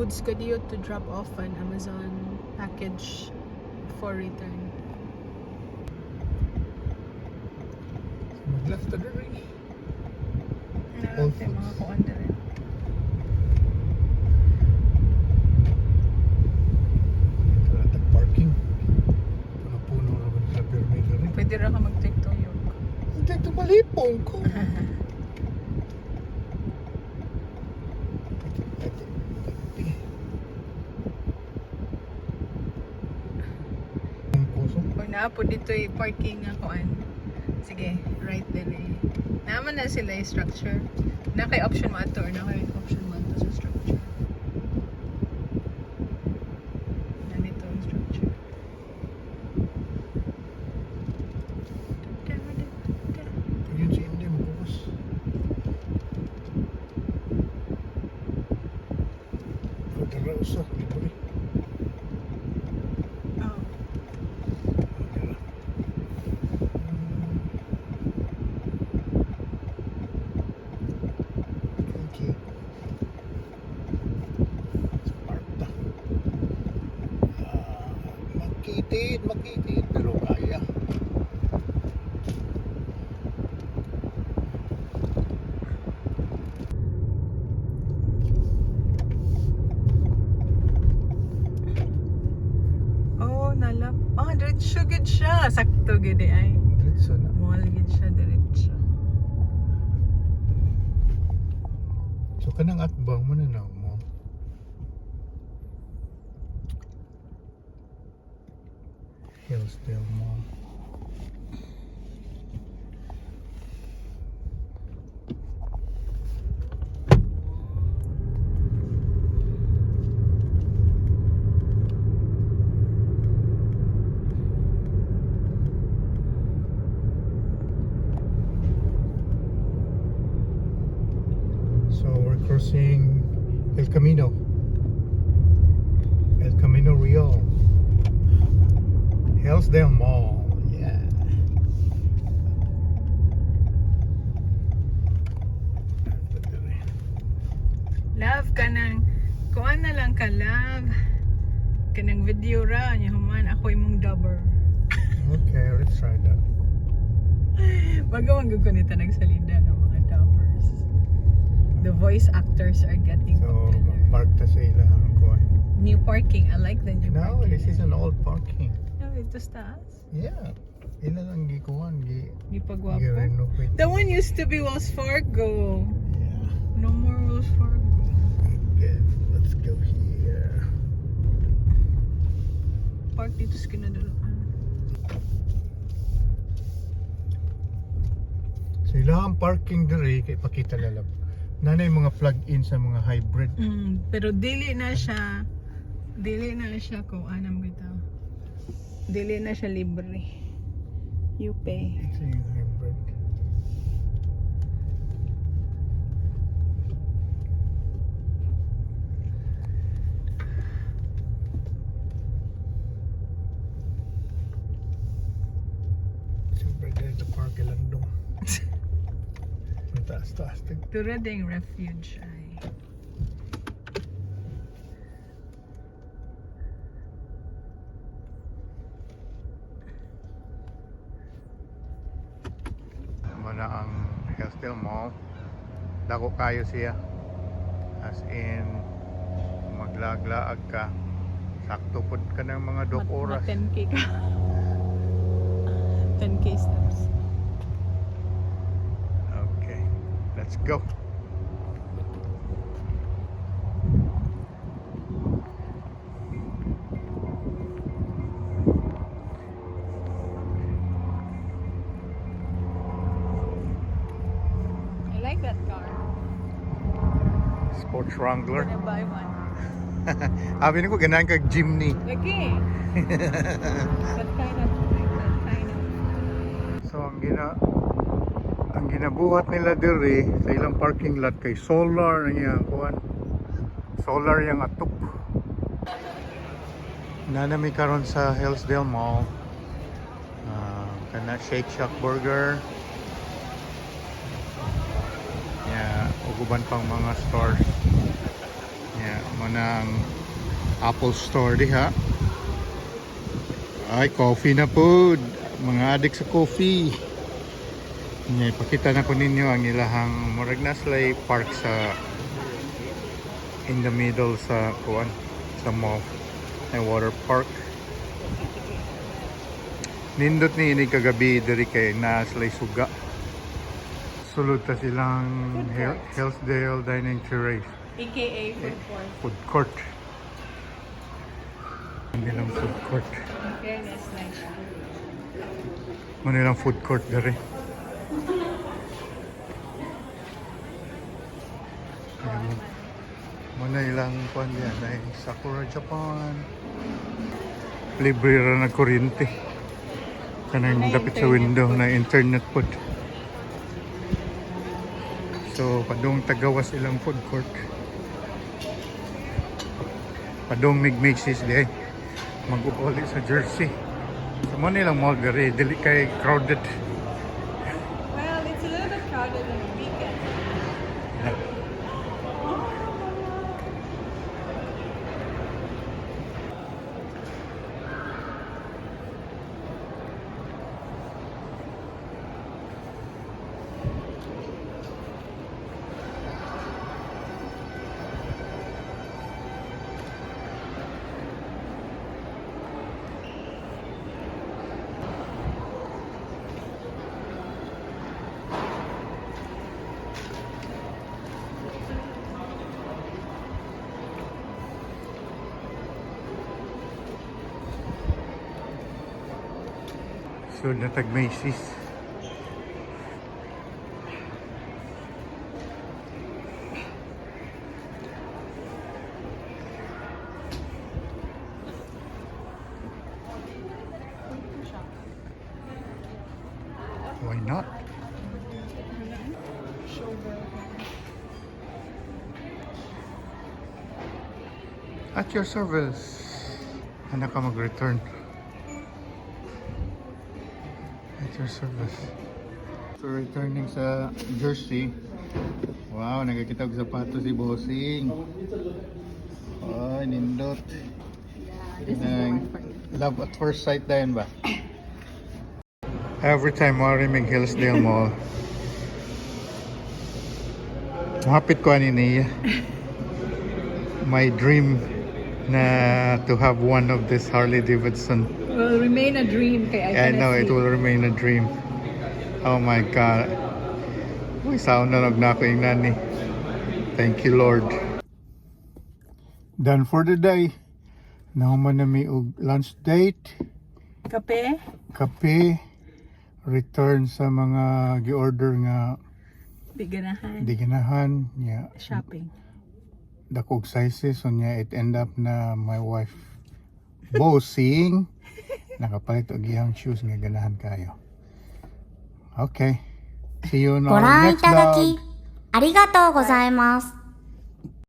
Foods ka diyo to drop off an Amazon package for return. Mag-left ta diri. Whole Nalapit mga Foods. kuan diri. Dito na tag parking. Puno-puno ra ba sila pirmi diri. Pwede ra ka mag-TikTok. Hindi ito malipong ko. Ang puso. Pag naa po dito yung parking nga kuan. Sige, right diri. Naman na sila yung structure. Na kay option mo ato or na kay option mo ato sa structure. Nandito ang structure. Yun si Inday magbukas. Pagdara usa, libre. Oh. Pagdara. Okay. Sparta. Ah, makitid, makitid, pero kaya. Oh, nalap. Ah, diretso gid siya. Sakto gid eh, ay. Diretso na. Mall gid siya diretso. So kanang atbang mo na na mo. Hillsdale Mall. So we're crossing El Camino. El Camino Real. Hillsdale Mall. Yeah. Love kanang kuan na lang ka love. Kanang video ra nya human ako imong dubber. Okay, let's try that. Bago man gud ko nito nagsalida ng mga dubbers. The voice actors are getting So, popular. mag-park ta sa ilang kuwan. New parking. I like the new No, parking. this is an old parking. No, ito sa taas. Yeah. Ila lang gikuan, gi Gipagwapo. gi-renovate. The one used to be Wells Fargo. Yeah. No more Wells Fargo. Okay, let's go here. Park dito sa kinadalaan. So ilang parking diri kay pakita lalab. Nanay mga plug-in sa mga hybrid. Pero dili na siya kung anam kita. Dili na siya libre. You pay. Ito yung hybrid. Siyempre dito park ilang dong. Ang taas-taas. Dura ding refuge ay. Mo na ang Hillsdale Mall. Dako kayo siya. As in, maglaglaag ka. Sakto pod ka ng mga dok oras. Ma 10K ka. 10K steps. Okay, let's go. I like that car. Sports Wrangler. Gonna buy one. Sabi ko, ganahan kag Jimny. Lagi. That kind of, like that kind of. So ang ginabuhat nila diri sa ilang parking lot kay solar na iyang kuan. Solar yang atop. Nanami karon sa Hillsdale Mall. Ah, kana Shake Shack Burger. Yeah, ug uban pang mga stores. Yeah, mao na ang Apple Store diha. Ay, coffee na pod. Mga adik sa coffee. Nya, ipakita na ko ninyo ang ilahang murag na sila'y park sa in the middle sa kuan sa mall ay water park. Nindot ni ini kagabi diri kay naa sila'y suga. Sulod ta silang Food court. Hillsdale Dining Terrace AKA food court. Food court. Nilang food court. In fairness, nice siya. Mao nilang food court diri. Ayan. Mao na ilang kuan diyan ay Sakura Japan. Libre ra na kuryente. Kanang Na dapit sa internet window pod. na internet pod. So padung tagawas ilang food court. Padung mig Macy's di mag-uli sa Jersey. So mao nilang mall diri dili kay crowded. Well, it's a little bit crowded on the weekend. Yeah. Sulod na tag Macy's. Why not? Showbell. At your service. Handa ka mag-return. At your service. So returning sa Jersey. Wow, nagkakita og sapatos si Bossing. Ay, nindot. Yeah, this is the Nang one for you. love at first sight dayon ba? Every time mo mig Hillsdale Mall. Mahapit ko ani niya. My dream na to have one of this Harley Davidson. Will remain a dream kay I I know cannot it see. will remain a dream. Oh my God. Uy, sound na na ako yung nani. Thank you, Lord. Done for the day. Nahuman na mi og lunch date, Kape? Kape, return sa mga gi-order nga Biganahan. di ganahan, nya Shopping. dakog sizes, so nya it end up na my wife bossing nakapalit og iyang shoes nga ganahan kayo. Okay. See you in ご our 覧い next ただ vlog. き、ありがとうございます。